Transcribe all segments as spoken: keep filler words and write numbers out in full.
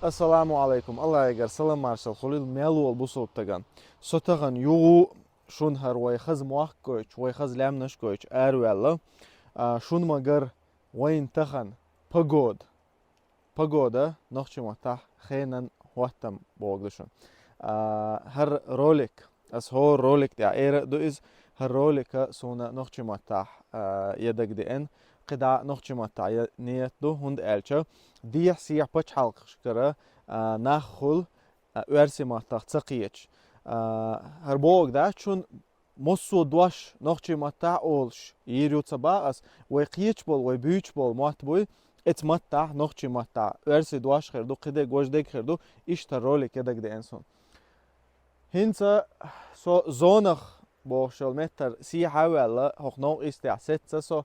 Ассаламу алайкум. Аллахьагара салам-маршал хуьлийла мел волу бусалба стагана. Со тахана юха шуна хӀара вай хаза мохк гойтуш, вай хаза лаьмнаш гойтуш араваьлла. А, шуна ма-гарра, вайна тахана погода. Погода, нохчийн маттахь хенан хӀоттам бохург ду шуна. А, хӀара ролик, ас хӀора ролик тӀехь эр а ду иза, хӀара ролика суна нохчийн маттахь, а, ян дагадеана, кхидӀа нохчийн маттахь ян ниет ду, хӀунда аьлча дехьа-сехьа пачхьалкхашкара, а, нах хуьлу, а, оьрсийн маттах ца кхеташ. А, хӀара бохург дац шуна, массо а дош нохчийн маттахь олуш йийр ю ца боху ас, вай кхеташ болу, вай буьйцуш болу мотт буй, оцу маттахь, нохчийн маттахь, оьрсийн дош хир ду, кхидерг важа дерг хир ду, иштта ролик ян дагадеана суна. ХӀинца со Зонах бохуш йолу меттара сехьа а ваьлла, хӀокху новкъа йистехь сецна со,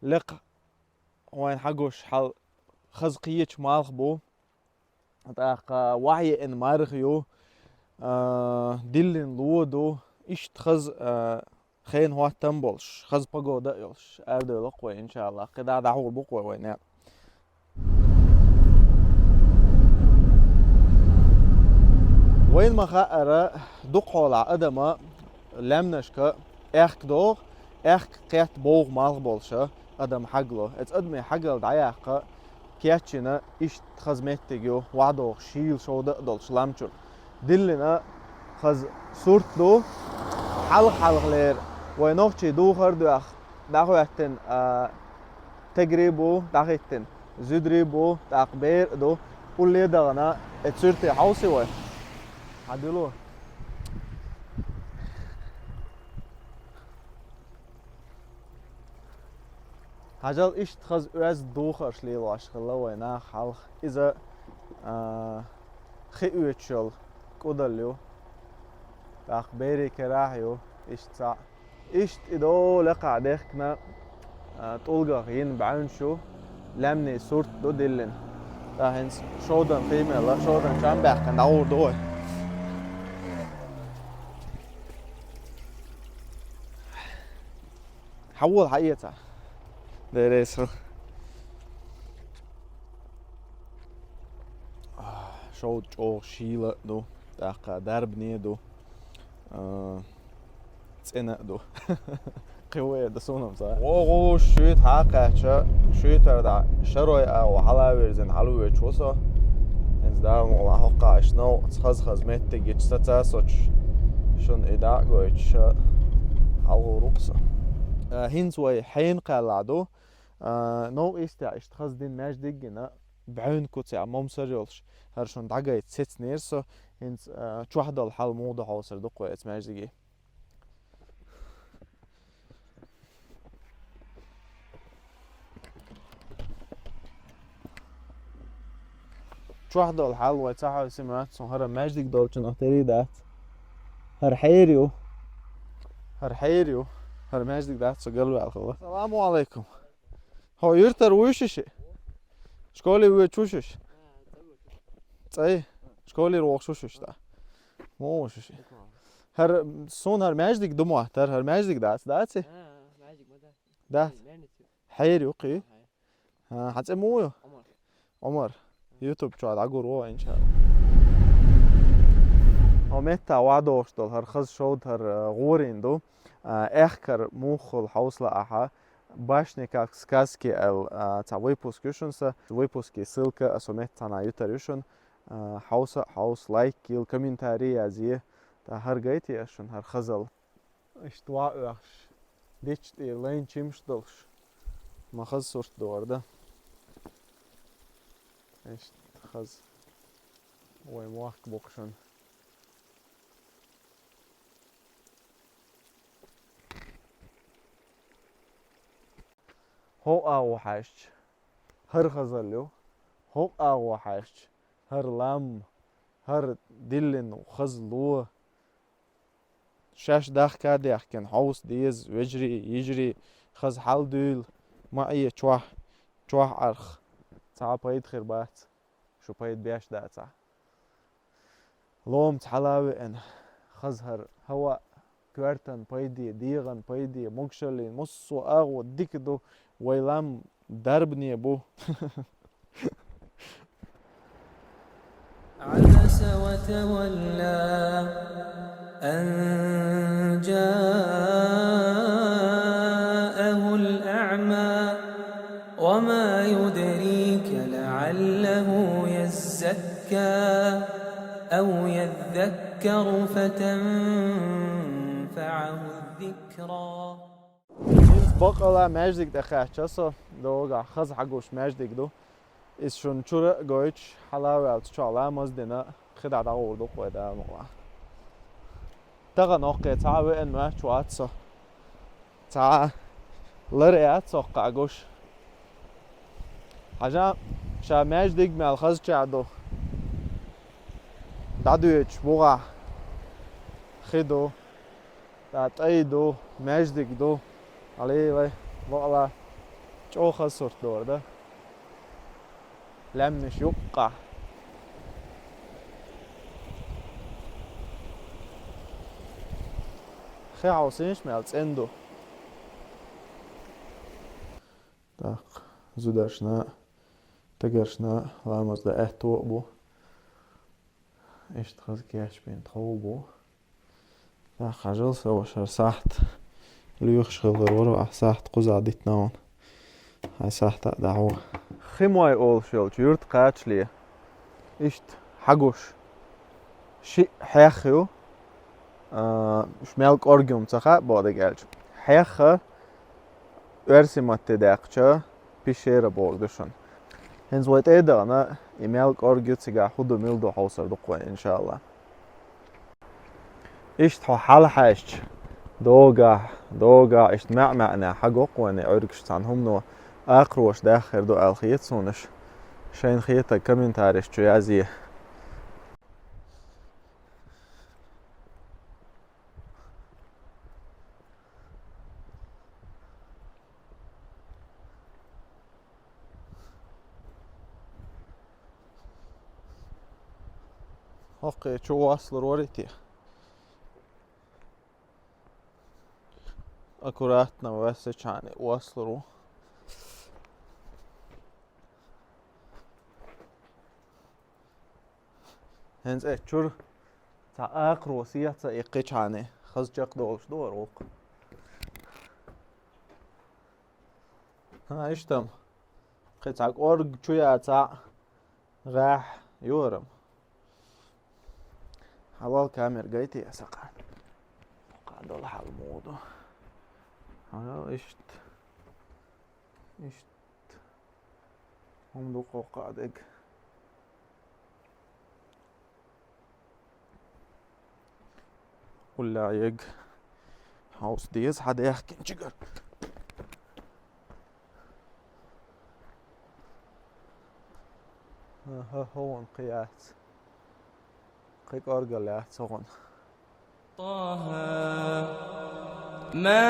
лекха вайна хьагуш хьал хаза кхечу малх бу. ТӀаккха ваха еана марха ю, а, диллина ло ду, иштта хаза, а, хенан хӀоттам болуш, хаза погода а йолуш, арадевлла-кх вай, иншааллахӀ, кхидӀа дӀахьур бу-кх вай, вайна. Вайна ма-хаъара, дукхахьолахь адама лаьмнашка аьхка догӀу, аьхка кхетта бовха малх болуша адам хьагало. Оцу адаме хьагал дӀаяккха кечйина иштта хаза меттиг ю, вахьадогӀуш шийла шовда а долуш лам чуьра. Диллина хаза сурт ду, хьалха-хьалхалера вай нохчий духар а доьхна, дӀахӀоьттина, а, тегри бу, дӀахӀиттина зуьдри бу, тӀаккха бер а ду, улле а дахана, оцу суьрте хьовсий вай. Хьан дило? Хьажал, иштта хаза оьзда духарш лелош хилла вай нах хьалха. Иза, а, хи оьцуш йолу кӀудал ю. ТӀаккха берийн керахь ю, иштта цхьаъ. Иштта и долу лекхахь дехкина, а, тӀулгах йина бӀаьвнаш ю, лаьмнийн сурт ду диллина. ТӀаккха хӀинца шовдан хи мелла, шовдан чам баьккхина дӀагӀур ду вай. Хьан вола хьаэца? Деррис хӀу. Шовда чӀогӀа шийла а ду, тӀаккха дарбане а ду, а, цӀена а ду. Кхин вай ду суна-м ца. ВогӀуш шуьйта хьакхаьчча, шуьйтара дӀа шарой агӀо хьала а вирзина хьалавоьдуш ву со. ХӀинца Дала мукъ лахь хӀокхахь иштта новкъа хаза-хаза меттиг гича саца а соцуш, шуна и дӀа а гойтуш, хьалгӀур ву-кх со. А, хӀинца вай хьенан кхаьллахь ду. А, новкъа йистехь иштта хаза дина маьждиг а гина, бӀаьвнийн куцехь момсар йолуш, хӀара шуна дӀагайта сецнера со, хӀинца, а, чохь долу хьал муха ду хьовсур ду-кх вай оцу маьждиге. Чохь долу хьал вай ца хьовсий моьтту суна, хӀара маьждиг долчунах тера дац. ХӀара хьер ю. ХӀара хьер ю. ХӀара маьждиг дац, со галваьлла хилла. Саламу алайкум. Хьо юьртара вуй шуьшиъ? Школе воьдуш ву шуьш? ЦӀай? Школера вохуш ву шуьш тӀаккха? Муха ву шуьшиъ? ХӀара, суна хӀара маьждиг ду моьттара, хӀара маьждиг дац, дац и? Дац. Хьер ю кхин? А, хьан цӀе муха ю? Ӏумар. Ютуб чохь дӀагур ву, иншаАллахӀ. Хьо меттахь вадохуш долу хӀара хаза шовда хӀара, а, гӀорийна ду. А, аьхкар муха хуьлу хьовса лаахь, «Башня как в сказке» аьлла, а, цхьа выпуск ю шуна сан. Выпуске ссылка аса метта цхьана ютар ю шуна. А, хьовса, хьовса, лайк йила, комментарий язъе. ТӀаккха хӀара гайта аса шуна хӀара хазалла. Иштта ваха оьхуш, дечу тӀера лайн чимаш долуш, ма хаза сурт дора дан. Иштта хаза вай мохк бу-кх шуна. ХӀокху агӀо хьаьжча, хӀара хазалла ю, хӀокху агӀо хьаьжча, хӀара лам, хӀара диллина хаза ло. Шаьш дахка а даьхкина, хьовса деза, вежарий, йижарий, хаза хьал дуьйла, ма Ӏе чохь, чохь Ӏарх. Цхьа а пайда хир бац, шу пайда беш дацахь. Ломаца хьала а веана, хаза хӀара хӀаваъ, коьртан пайде, дегӀан пайде, могушаллин массо а агӀо дика ду, вай лам дарбане бу. وتولى أن جاءه الأعمى وما يدريك لعله يزكى أو يذكر فتنفعه الذكرى. Бакъала маьждиг тӀе кхаьчча со, догахь хаза хьагуш маьждиг ду. Иза шуна чура а гойтуш, хьалаваьлла цу чохь ламаз дина, хи дӀа дӀагӀур ду-кх вай, Дала мукъалахь. Тахана хӀокхе цхьа а веана моьттуш вац со. Цхьа а лар яц хӀокхахь гуш. Хьажа, ша маьждиг мел хазачара ду. ДӀадоьдуш бухахь хи ду. ТӀа тӀай ду, маьждиг ду. Хьалий вай, бакъала, чӀогӀа хаза сурт дора, да? Лаьмнаш юккъехь. Хи хьовсийша мел цӀена ду. ТӀаккха зударшна, тагаршна ламаз дан аьтто а бу. Иштта хаза кечбина тхов бу. ТӀаккха хьажал, со вашар сахьт лоьхуш хилла вара, ахь сахьт кхузахь диттина хьуна. Хьайн сахьта а дӀахьо. Хи-Мой олуш йолчу юьрта кхачале иштта хьагуш шиъ хьех ю, а, уьш мел кӀорга ю-м ца хаьа, бакъдерг аьлча. Хьех оьрсийн матте даьккхича, пещера бохург ду шуна. ХӀинца вай тӀе а дахана, и мел кӀорга ю, цигахь хӀун ду, мила ду хьовсур ду-кх вай, иншааллахӀ. Иштта хьо хьалахьаьжча, догахь, догахь, иштта маьӀ-маьӀӀехь хьаго-кх вайна и Ӏуьргаш, цхьана хӀумано акхароша даьхна хир ду аьлла хета суна уьш. Шайна хетарг комментареш чу язъе. ХӀокхе чу вослур варий те? Аккуратно ваьссачхьана вослур ву. ХӀинца эцу чуьра цхьа акхаро сиха ца иккхичхьана, хаза чекхдолуш ду хӀара гӀуллакх. ХӀан, иштта-м. Кхин цхьа кӀорга чу яцахь, гӀеххьа ю хӀара-м. Хьалал камера гайта аса кхана. Кхана долу хьал муха ду? Хьалал иштта. Иштта. ХӀума ду кхокха а дерг. Уллехь ега. Хьовса деза хьан даьхкинчигара. Аха, хӀун кхин яц. Кхин кӀоргал яц хӀун. طه. ما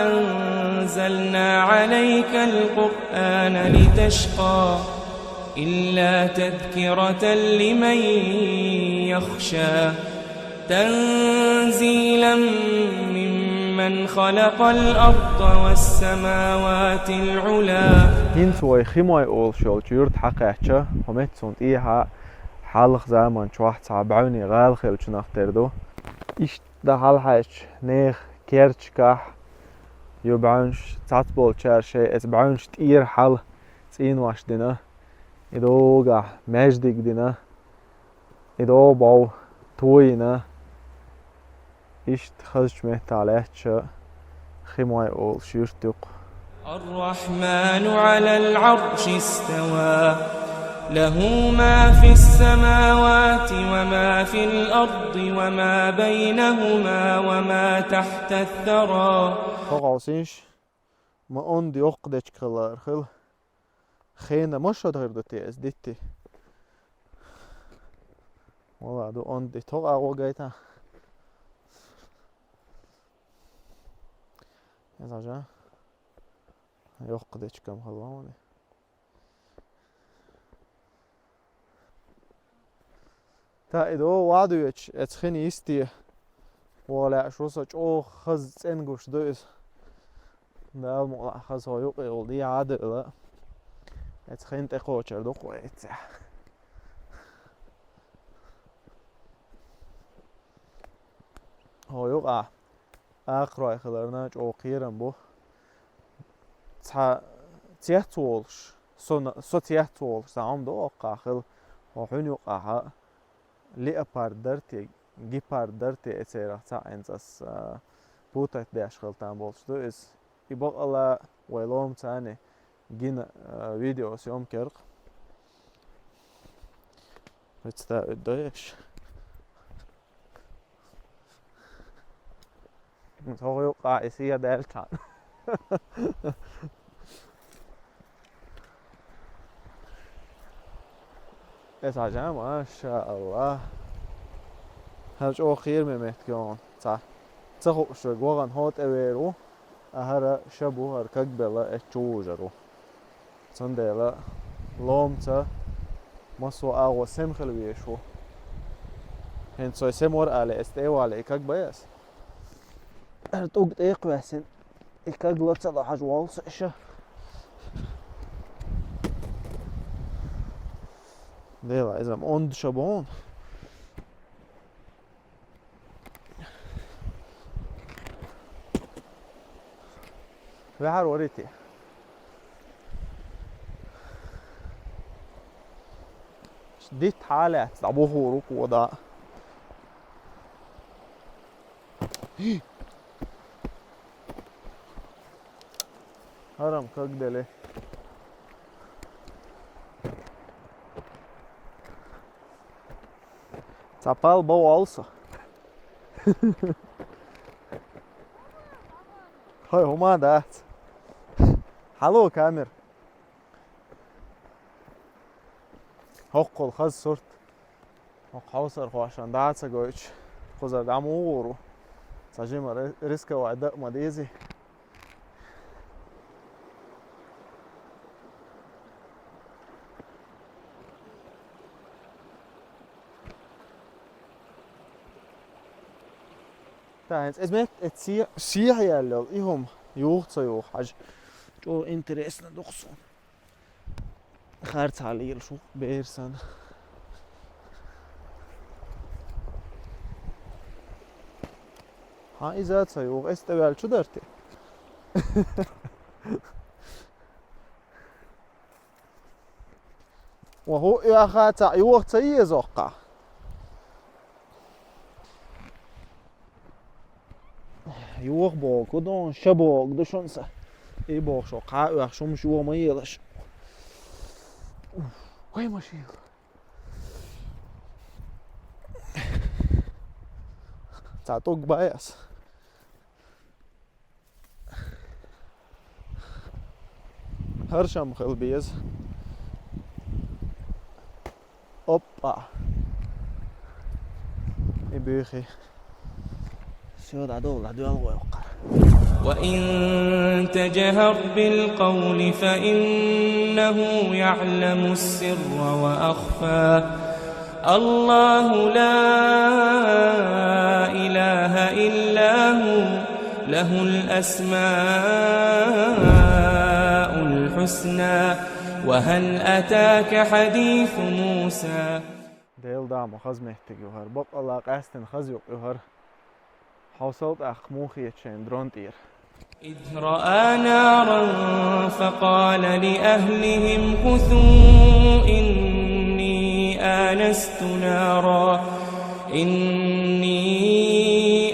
أنزلنا عليك القرآن لتشقى إلا تذكرة لمن يخشى تنزيلا ممن خلق الأرض والسماوات العلى. ХӀинца вай Хи-Мой олуш йолчу юьрта хьакхаьчча, хӀокху меттан тӀехьа хьалха заман чохь цхьа бӀаьвнийн гӀала хиллачунах тера ду. Иштта дан хьалахьаьжча, нехан керташкахь ю бӀаьвнаш, цхьацболчара шайн эца бӀаьвнаш тӀера хьала цӀенош дина, и догахь маьждиг дина, и догӀу бов тойина, иштта хазачу меттехь лаьттачу Хи-Мой олуш юьрт ю-кх. الرحمن على العرش استوى. له ما في السماوات وما في الأرض وما بينهما وما تحت الثرى. Хьо гӀовсийша, ма онда йоккха дечиг хилла хила. Хенан ма шо хир ду те иза дитти? Вала ду онда дитт, хьо агӀо гайта. Иза хьажа. Йоккха дечиг-м хилла вайна. Та и догӀу вадоьдуш, эца хин йисте ваха лаьаш ву со, чӀогӀа хаза цӀена гуш ду иза. Дала мукъалахь хаза хьо юкъе волу дехьа а девлла, эца хин тӀекхочур ду-кх вай эццехь. ХӀо юкъахь акхарой хиларна чӀогӀа кхерам бу. Цхьа цец волуш, со, со цец волуш, цхьа хӀума ду оккхахь хила, хӀо хьуьнан юкъахьа леопард дара те, гепард дара те, эцерах цхьаъ хӀинца ас, а, путать деш хила там болуш ду иза. И бакъалла вай ломаца гина, а, видеосъёмкерг. Представить даеш. ХӀо юкъахь и сий даьлчхьана. Эс хьажа, машааллахӀ. ХӀара чӀогӀа кхераме меттиг ю хьуна. Ца, ца хууш верг вахана хӀо тӀевер ву, а хӀара ша бу, хӀара кагбелла эцчу вужар ву. Цундела ломаца массо а агӀо сема хила везаш ву. ХӀинца со сема вара алий, эс тӀе а валий, и каг бай ас. ХӀара тӀулг тӀе а кхоьссина, и каг ло ца ло хьажа воллу со ша. Дела, иза-м онда ша бу хьуна. Ваьхьар варий те? Дитт хьалаьцна дӀабухур ву кхо дӀа. ХӀара-м кагделла. Цхьа пал бан воллу со. ХӀой, хӀума дац. Хьало, камера. ХӀоккхул хаза сурт. ХӀокху хьовсархошна дӀа ца гойтуш, кхузара дӀа ма вогӀур ву. Цхьа жима ри-, рисковать дан а ма дезий. Та, хӀинца иза метта, иза се-, сехьа яьлла йолу и хӀума юха ца юха хьажа. ЧӀогӀа интересно ду-кх суна. Харцахьа лелаш ву бер санна. Хьан иза ца юха, эс тӀеваьлла чу дара те? Ва хӀу оьхьа цхьаъ йоха ца еза оккхахь? Йоха боху ду, ша боху ду шуна сан. И боху шо, кхаа оьхьа шумаш йоха ма елаш. Вай машина. Цхьа тӀулг бай ас. ХӀара ша-м хила беза. Опа! И буьйхи. Всё, дӀадовла, дӀадоьлла вай оккхара. وإن تجهر بالقول فإنه يعلم السر وأخفى. الله لا إله إلا هو، له الأسماء الحسنى. وهل أتاك حديث موسى؟ Дела, дама, хаза меттиг ю хӀара. Бакъалла къаьстина хаза юкъ ю хӀара. Хьовсал тӀаккха муха хета шайна дрон тӀера. إذ رأى نارا فقال لأهله امكثوا إني آنست نارا، إني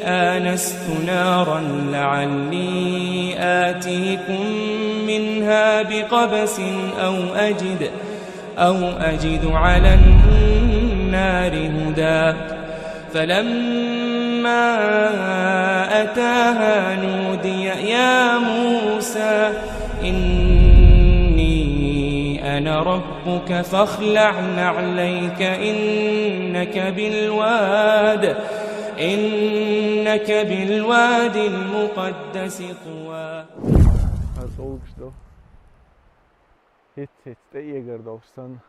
آنست نارا لعلي آتيكم منها بقبس أو أجد أو أجد على النار هدى. فلما أتاها نودي يا موسى إني أنا ربك فاخلع نعليك إنك بالواد، إنك بالواد المقدس طوى. ХӀара тӀулгаш ду. ХӀиц-хӀиц тӀеэгар долуш санна.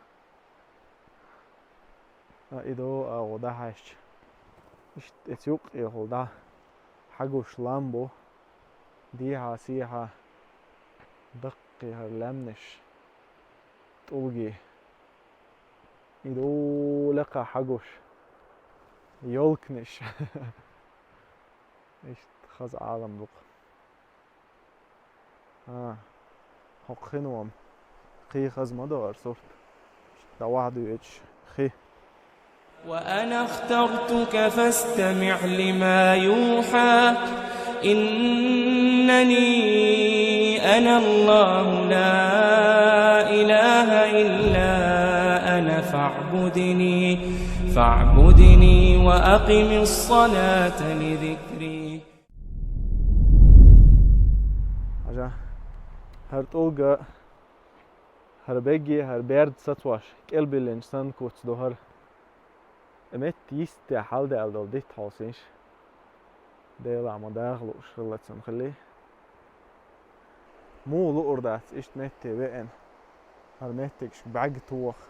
А, и до агӀо дӀахьаьжча. Иштта эца юккъехула дӀа хьагуш лам бу. Дехьа-сехьа даккхий хӀара лаьмнаш тӀулгий. И до лекха хьагуш. Ёлкнаш. Иштта хаза Ӏалам ду-кх. А, хӀокху хи ма-м. Кхин хаза ма до хӀара сурт. Иштта дӀавахьа дуьйцуш хи. وأنا اخترتك فاستمع لما يوحى. إنني أنا الله لا إله إلا أنا فاعبدني، فاعبدني وأقم الصلاة لذكري. Хьажа, хӀара тӀулга, хӀара бегге, хӀара берда сацош, кӀелбиллинчу санна куц ду хӀара. И метта йистехь хьалдаьлла долу дитт хьовсийша. Делахь ма даха лууш хилла цунна хили. Муха луур дац иштта метте веана? ХӀара меттигашка бӀаьрг тоха.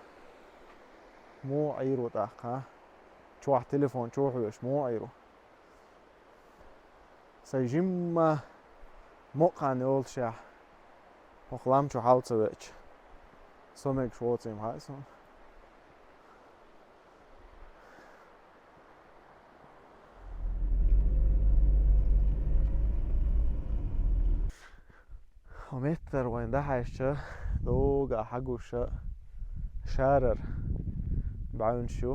Муха Ӏийр ву тӀаккха? Чохь телефон чу хьоьжуш муха Ӏийр ву? Сайн жимма мукъана йолушехь, хӀокху лам чу хьал ца веача, со мегаш воцийла хаьа суна. Хьо меттара вайн дӀахьаьжча, догӀа хьагуша шарара бӀаьвнаш ю.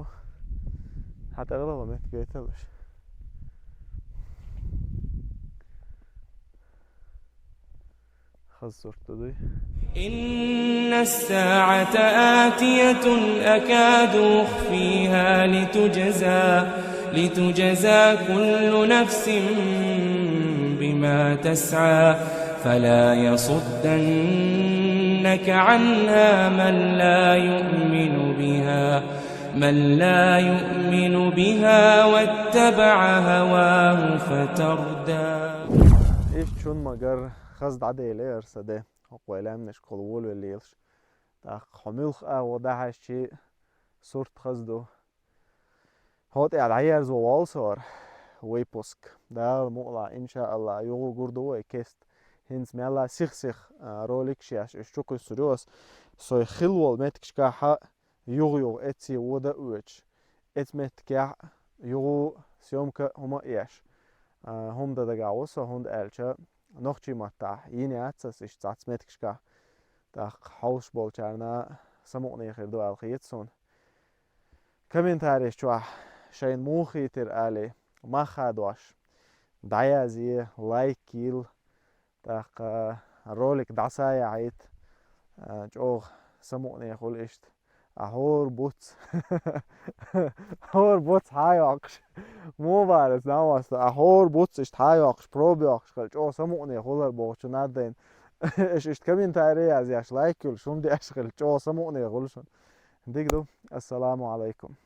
Хьан тӀехула хьо метта гайталаш? Хаза сурт ду дуй? إن الساعة آتية أكاد أخفيها لتجزى، لتجزى كل نفس بما تسعى، فلا يصدنك عنها من لا يؤمن بها، من لا يؤمن بها واتبع هواه فتردى. Иштта шуна ма-гарра хаза дӀаделира сан де, хӀокху вай лаьмнашкахула волавелла лелаш. ТӀаккха хьо муьлха агӀо дӀахьаьжча, сурт хаза ду. ХӀокху тӀехь дӀаерзо воллу со хӀара выпуск. Дала мукъалахь, иншааллахь, юха гур ду вай кеста. ХӀинца мелла сих-сих, а, роликаш еш, уьш чу кхуьссур ю ас. Со хилла волу меттигашкахь юха-юха эццахь вода а воьдуш, эцу меттигехь юха съёмка хӀума а еш, а, хӀума дан дагахь ву со, хӀунда аьлча нохчийн маттахь йина яц ас иштта цхьацца меттигашкахь. ТӀаккха хьовсуш болчарна самукъане хир ду аьлла хета суна. Комментареш чохь шайна муха хийтира алий, мах хадош, дӀаязъе, лайк йила, тӀаккха ролик дӀасаяхьийта, а, чӀогӀа самукъане хуьлу иштта. Ахьа хӀора буц, хӀора буц хьайоккхуш, муха бара ас, дӀа а васта, ахьа хӀора буц иштта хьайоккхуш, проба йоккхуш хила, чӀогӀа самукъане хуьлу хӀара бохучу нардайна. Аша иштта комментарий язъеш, лайк йолуш, хӀума деш хила, чӀогӀа самукъане хуьлу шуна. Дика ду. Ассаламу алайкум.